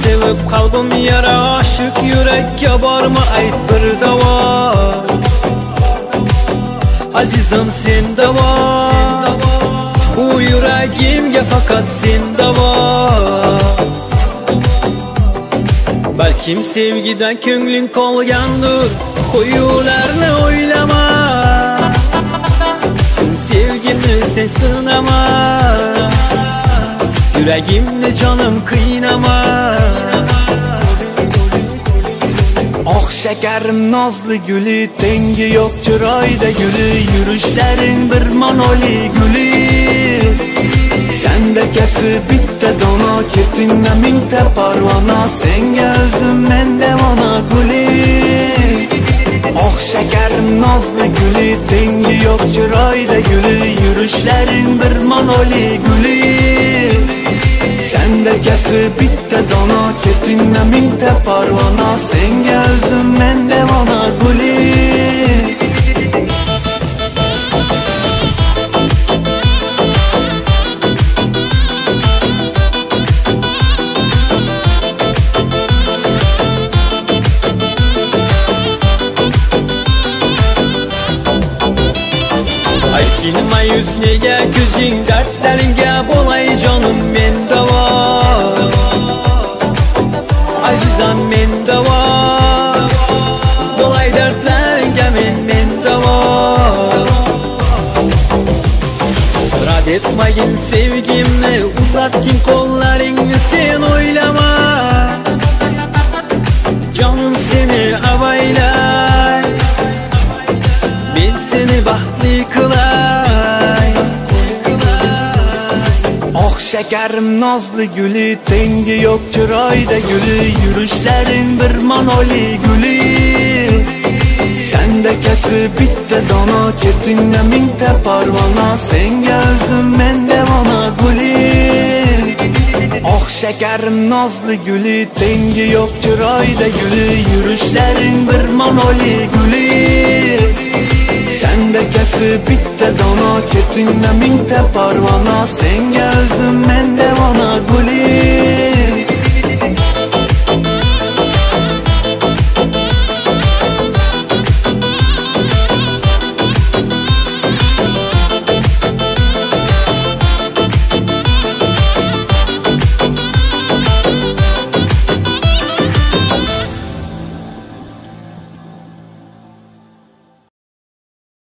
Sevib qalbim yara oshiq yurakka bormi ayt bir davo. Azizim sen davo, bu yuragimga faqat sen davo. Balkim sevgidan ko'ngling qolgandir, qo'yularni o'ylama. Chin sevgimni sen sinama, yuragimni jonim qiynama. Oq shakarim nozli guli, tengi yo'q chiroyda guli, yurishlaring bir manoli guli. Senda kasi bitta dono, ketingda mingta parvona, senga o'zim men devona guli. Oq shakarim nozli guli, tengi yo'q chiroyda guli, yurishlaring bir manoli guli. Senda kasi bitta dono, ketingda mingta parvona, senga o'zim men devona guli. Aytgin ma'yus nega ko'zing dardlaringga bo'lay jonim men davo. Azizam men davo, bo'lay dardlaringga men davo. Rad etmagin sevgimni, uzatgin qo'llaringni sen o'ylama. Jonim seni avaylay, men seni baxtli qilay. Oq shakarim nozli guli, tengi yo'q chiroyda guli, yurishlaring bir manoli guli. Senda kasi bitta dono, ketingda mingta parvona, senga o'zim men devona guli. Oq shakarim nozli guli, tengi yo'q chiroyda guli, yurishlaring bir manoli guli. Senda kasi bitta dono, ketingda mingta parvona, senga o'zim men devona guli.